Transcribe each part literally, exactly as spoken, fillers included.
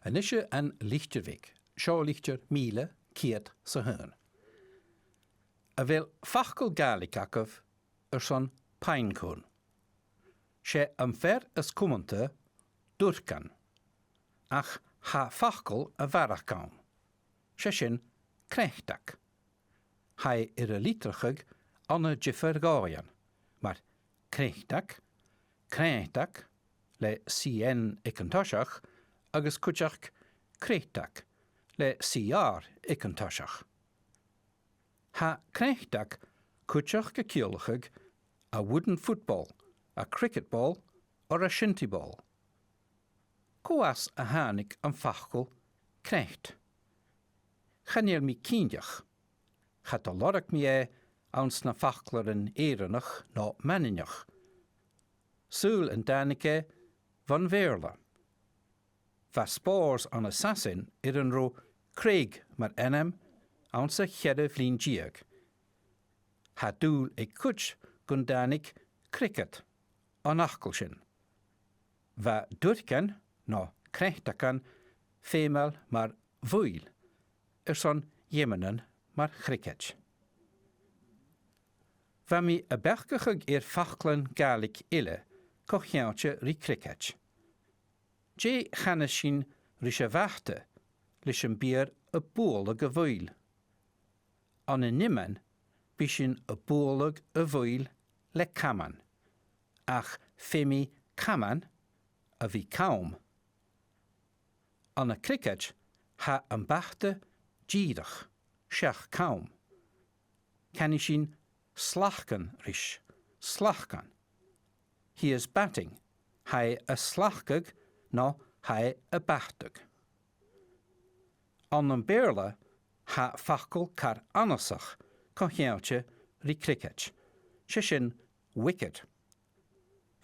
A-nis an litir bheag, seo litir mìle ceud 's a h-aon. A bheil facal Gàidhlig agaibh airson pine cone? 'S e am fear as cumanta durcan, ach tha facal a bharrachd ann. 'S e sin cnatan. Tha e air a litreachadh ann an diofar dhòighean, mar cnatan, cnatan, le C N aig an toiseach, agus cuideachd cnatan, le C R aig an toiseach. Tha cnatan cuideachd a' ciallachadh a wooden football, a cricket ball, or a shinty ball. Cò às a thàinig am facal cnatan? Chan eil mi cinnteach. Cha do lorg mi e anns na faclairean Èireannach no Manainneach. Saoil an tàinig e bhon Bheurla. Bha spòrs ann an Sasainn air an robh Craig mar ainm anns a' cheathramh linn deug. Tha dùil aig cuid gun tàinig cricket on fhacal sin. Bha durcan no cnatan feumail mar bhuill airson gheamannan mar chriocad. Bha mi a' beachdachadh air faclan Gàidhlig eile co-cheangailte ri cricket. Dè chanas sinn ris a' bhata leis am bi iad a' bualadh a' bhuill? Ann an iomain, bidh sinn a' bualadh a' bhuill le caman, ach feumaidh caman a bhith cam. Ann an cricket, tha am bata dìreach, seach cam. Canaidh sinn slacan ris, slacan. He is batting, tha e a' slacadh no tha e a' batadh. Ann am Beurla, tha facal car annasach co-cheangailte ri cricket, 's e sin wicket.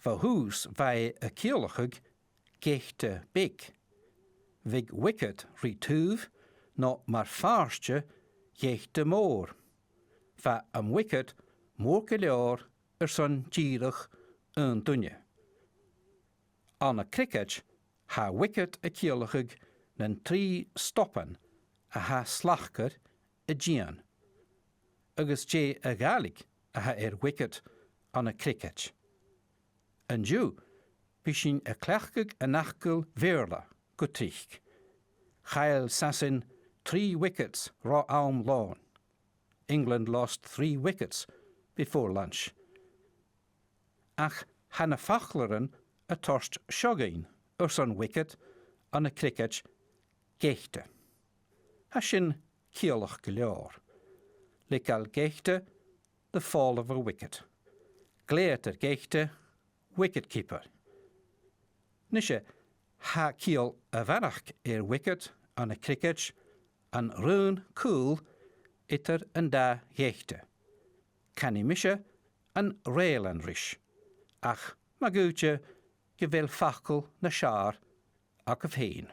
Bho thùs bha e a' ciallachadh geata beag. Bhiodh wicket ri taobh no mar phàirt de gheata mòr. Bha am wicket mòr gu leòr airson dìreach aon duine. Ann an cricket, tha wicket a' ciallachadh nan trì stoban a tha slacair a' dìon. Agus dè a' Ghàidhlig a tha air wicket ann an cricket? An-diugh, bidh sinn a' cleachdadh an fhacail Bheurla gu tric. Chaill Sasainn trì wickets ro àm lòn. England lost three wickets before lunch. Ach tha na faclairean a' toirt seo dhuinn airson wicket ann an cricket, geata. Tha sin ciallach gu leòr. Leigeil geata, the fall of a wicket. Glèidhtear geata, wicket keeper. Nise, tha ciall a bharrachd air wicket ann an cricket, an raon cùl eadar an dà gheata. Canaidh mise an rèilean ris, ach ma dh'fhaodte gu bheil facal nas fheàrr agaibh fhèin.